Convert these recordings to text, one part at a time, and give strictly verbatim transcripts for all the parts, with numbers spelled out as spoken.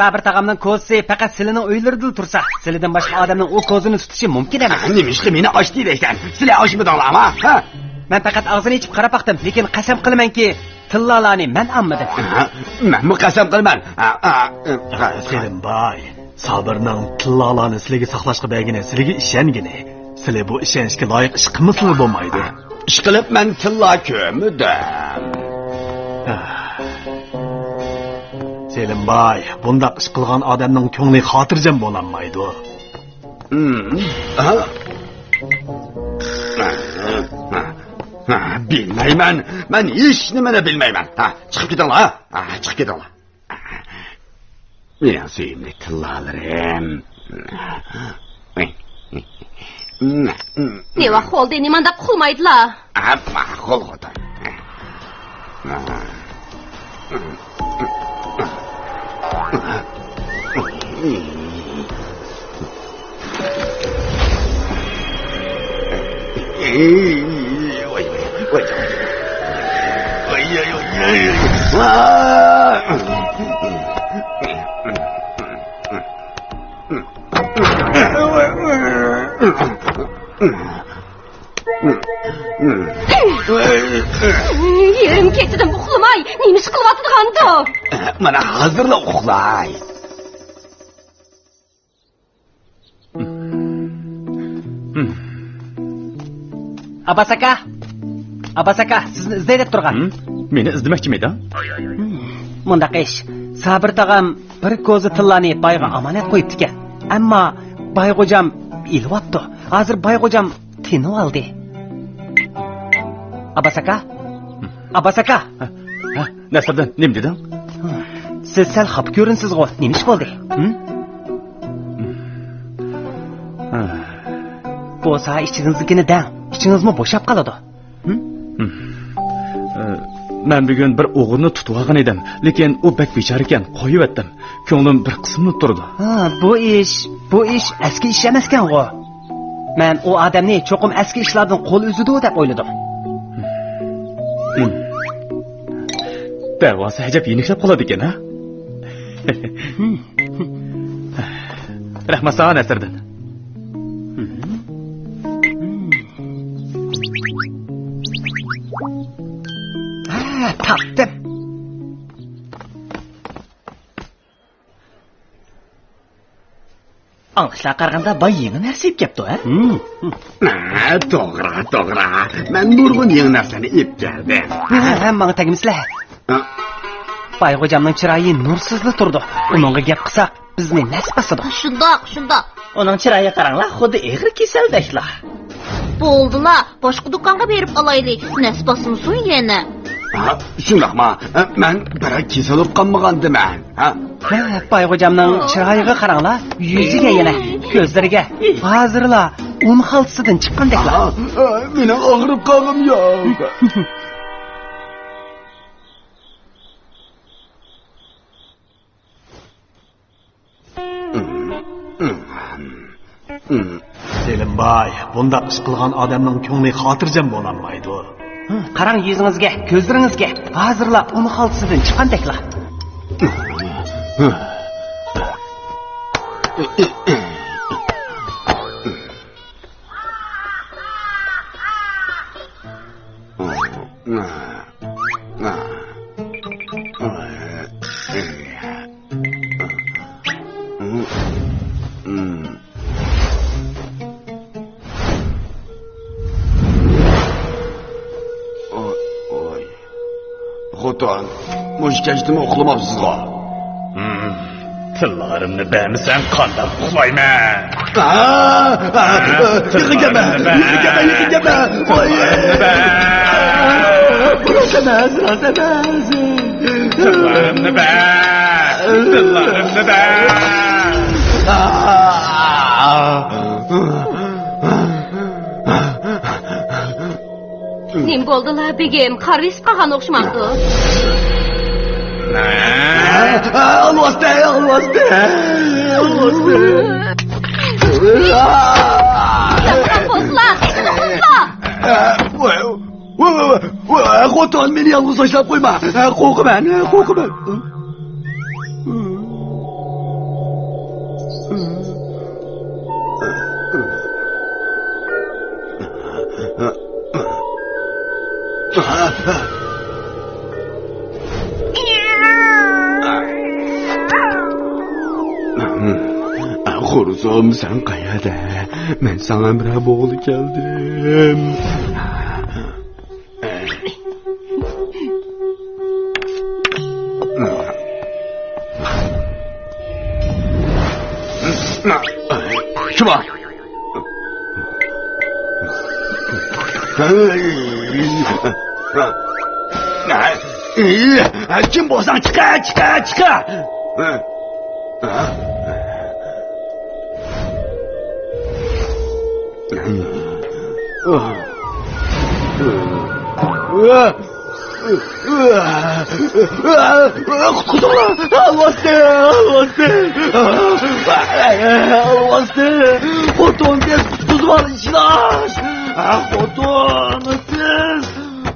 سابىر تاغامنىڭ كوزىسى پەقەت سىلىنىڭ ئۆيلىرىدىلا تۇرسا، سىلىدىن باشقا ئادەمنىڭ ئۇ كوزىنى تۇتۇشى مۇمكىن ئەمەس. نېمىشقا مېنى ئاچتى دەيسەن؟ سىلە ئاچمىدىڭلارمۇ؟ ھە؟ مەن پەقەت ئاغزىنى ئېچىپ قاراپ باقتىم، لېكىن قەسەم قىلىمەنكى، تىللالارنى مەن ئالمىدىم. ھە؟ مەنمۇ قەسەم قىلىمەن. ھە، ھە، ھە. سېلىمباي، سابىرنىڭ تىللالارنى سىلىگە ساقلاشقا بەرگىنى، سىلىگە ئىشەنگىنى. سىلى بۇ ئىشەنچكە لايىق ئىش قىلمىسىلا بولمايدۇ. ئىشقىلىپ مەن تىللا كۆرمىدىم. سېلىمباي، بۇنداق ئىش قىلغان ئادەمنىڭ كۆڭلى خاتىرجەم بولالمايدۇ. ھە؟ ھە، بىلمەيمەن. مەن ھېچ نېمىنى بىلمەيمەن. ھە، چىقىپ كېتىڭلار. ھە، چىقىپ كېتىڭلار. مېنىڭ سۆيۈملۈك تىللالىرىم. نېۋاق بولدى، نېمانداق ئۇخلىمايدىلا؟ ھە، ماقۇل خوتۇن. يېرىم كېچىدىن ئۇخلىماي، نېمە ئىش قىلىۋاتىدىغاندۇ؟ مانا ھازىرلا ئۇخلاي. ئابباس ئاكا! ئابباس ئاكا، سىزنى ئىزدەي دەپ تۇرغان. ھىم؟ مېنى ئىزدىمەكچىمىدىڭ؟ مۇنداق ئىش، سابىر تاغام بىر كوزا تىللانى بايغا ئامانەت قويۇپتىكەن. ئەمما باي غوجام ئېلىۋاپتۇ. ھازىر باي غوجام تىنىۋالدى. ئابباس ئاكا! ئابباس ئاكا! ھە، ھە، نەسىردىن، نېمە دېدىڭ؟ سىز سەل خاپا كۆرۈنىسىزغۇ، نېمە ئىش بولدى؟ ھىم؟ بولسا ئىچىڭىزدىكىنى دەڭ، ئىچىڭىزمۇ بوشاپ قالىدۇ. ھىم؟ ھىم. ئە، مەن بۈگۈن بىر ئوغرىنى تۇتۇۋالغان ئىدىم، لېكىن ئۇ بەك بىچارىكەن، قويۇۋەتتىم. كۆڭلۈم بىر قىسىملىنىپ تۇرىدۇ. ھا، بۇ ئىش، بۇ ئىش ئەسكى ئىش ئەمەسكەنغۇ. مەن ئۇ ئادەمنى چوقۇم ئەسكى ئىشلاردىن قول ئۈزىدۇ دەپ ئويلىدىم. ھىم. دەۋاسى ئەجەب يېنىكلەپ قالىدىكەن، ھە؟ رەھمەت ساڭا، نەسىردىن. ھە، تاپتىم. ئاڭلاشلارغا قارىغاندا، باي يېڭى نەرسە ئېلىپ كەپتۇ، ھە؟ ھە، توغرا، توغرا. مەن نۇرغۇن يېڭى نەرسىلەرنى ئېلىپ كەلدىم. ھە، ھە، ماڭا تەگمىسىلە. ھە؟ باي غوجامنىڭ چىرايى نۇرسىزلا تۇرىدۇ. ئۇنىڭغا گەپ قىلساق، بىزنى نەس باسىدۇ. شۇنداق، شۇنداق. ئۇنىڭ چىرايىغا قاراڭلار، خۇددى ئېغىر كېسەلدەكلا. بولدىلا، باشقا دۇكانغا بېرىپ ئالايلى، نەس باسمىسۇن يەنە. ھە، شۇنداقما؟ مەن بىرەر كېسەل بولۇپ قالمىغاندىمەن. ھە؟ ھە، باي غوجامنىڭ چىرايىغا قاراڭلار، يۈزىگە يەنە، كۆزلىرىگە. ھازىرلا ئۇن خالتىسىدىن چىققاندەكلا. ھە، مېنىڭ ئاغرىپ قالغىنىم يوق. سېلىمباي، بۇنداق ئىش قىلغان ئادەمنىڭ كۆڭلى خاتىرجەم بولالمايدۇ. قاراڭ يۈزىڭىزگە، كۆزلىرىڭىزگە. ھازىرلا ئۇن خالتىسىدىن چىققاندەكلا. خوتۇن، مۇشۇ كەچتىمۇ ئۇخلىماپسىزغۇ؟ ھىم، تىللارىمنى بەرمىسەڭ قانداق ئۇخلايمەن؟ يېقىن كەلمە! يېقىن كەلمە! يېقىن كەلمە! ۋاي! بۇ راست ئەمەس، راست ئەمەس! تىللارىمنى بەر! تىللارىمنى بەر! نېمە بولدىلا، بېگىم؟ قارا بېسىپ قالغان ئوخشىمامدۇ؟ ئالۋاستى، ئالۋاستى، ئالۋاستى. يالغان بولسىلا، تېخىمۇ قورقۇڭلار. ۋاي، ۋاي، ۋاي، ۋاي، خوتۇن، مېنى يالغۇز تاشلاپ قويما. قورقىمەن، قورقىمەن. خورزۇم، سەن قەيەردە؟ مەن ساڭا ھەمراھ بولغىلى كەلدىم. شۇما! كىم بولساڭ چىقە، چىقە، چىقە! قۇتقۇزۇڭلار! ئالۋاستى! ئالۋاستى! ئالۋاستى! خوتۇن، تېز قۇتقۇزۇۋال، ئىشلار! خوتۇن، تېز!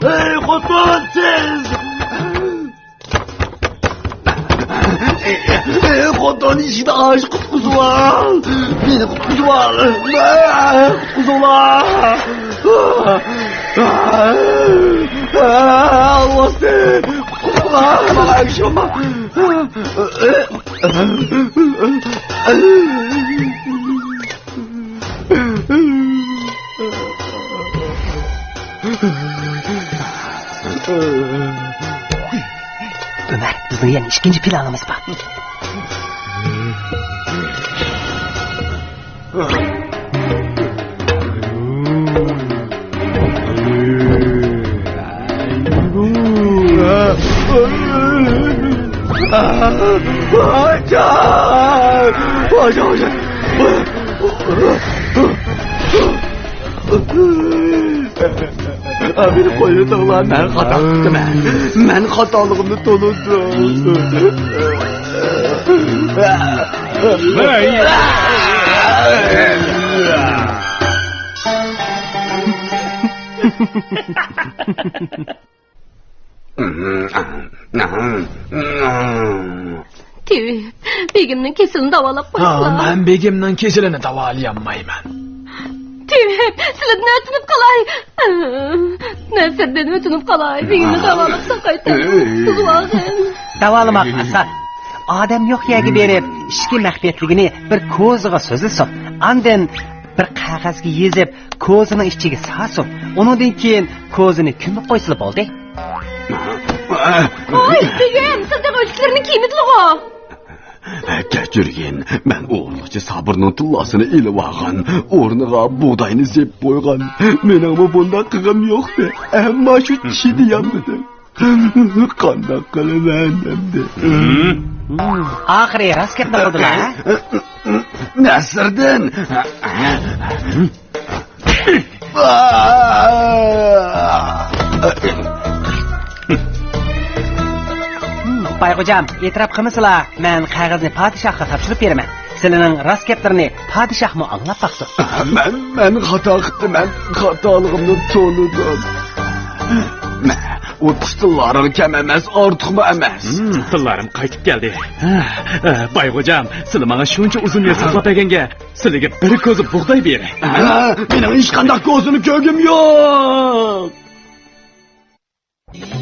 ئەي، خوتۇن، تېز! ئەي، خوتۇن، ئىشلار، قۇتقۇزۇۋال! مېنى قۇتقۇزۇۋال! قۇتقۇزۇڭلار! ئالۋاستى! قۇتقۇزۇڭلار! ماڭا ئەگىشىڭلار! ئۆمەر، بىزنىڭ يەنە ئىككىنچى پىلانىمىز بار. مېنى قويۇۋېتىڭلار، مەن خاتا قىپتىمەن. مەن خاتالىقىمنى تونۇدۇم. تېۋىپ، بېگىمنىڭ كېسىلىنى داۋالاپ قويۇڭلار. مەن بېگىمنىڭ كېسىلىنى داۋالىيالمايمەن. تېۋىپ، سىلىدىن ئۆتۈنۈپ قالاي. نەسىردىن ئۆتۈنۈپ قالاي. بېگىمنى داۋالاپ ساقايتىڭ. سىزۋاغىن. داۋالىماق ئاسان. ئادەم يوق يەرگە بېرىپ، ئىچكى مەخپىيەتلىكىنى بىر كوزىغا سۆزلىسۇن. ئاندىن بىر قەغەزگە يېزىپ، كوزىنىڭ ئىچىگە سالسۇن. ئۇنىڭدىن كېيىن كوزىنى كۆمۈپ قويسىلا بولدى. ۋاي، بېگىم، سىز تېخى ئۆچكىلىرىنى كىيمىدىلىغۇ؟ كەچۈرگىن، مەن ئورۇنلۇقچى سابىرنىڭ تىللاسىنى ئېلىۋالغان، ئورنىغا بۇغداينى سېپىپ قويغان. مېنىڭمۇ بۇنداق قىلغۇم يوقتى، ئەمما شۇ چىشى دېيەلمىدىم. قانداق قىلىمەن ئەمدى؟ ئاخىرى راست گەپنى قىلدىلا، ھە؟ نەسىردىن! بايغوجام، ئېتىراپ قىلمىسىلا، مەن قەغەزنى پادىشاھقا تاپشۇرۇپ بېرىمەن. سىلىنىڭ راست گەپلىرىنى پادىشاھمۇ ئاڭلاپ باقسۇن. مەن، مەن خاتا قىپتىمەن، خاتالىقىمنى تونۇدۇم. مە، ئۇ تىللارىڭ كەم ئەمەس، ئارتۇقمۇ ئەمەس. ھىم، تىللارىم قايتىپ كەلدى. ھە، بايغوجام، سىلى ماڭا شۇنچە ئۇزۇن يىل ساقلاپ بەرگەنگە، سىلىگە بىر كوزا بۇغداي بېرەي. ھە، مېنىڭ ھېچقانداق كوزىنى كۆرگۈم يوق.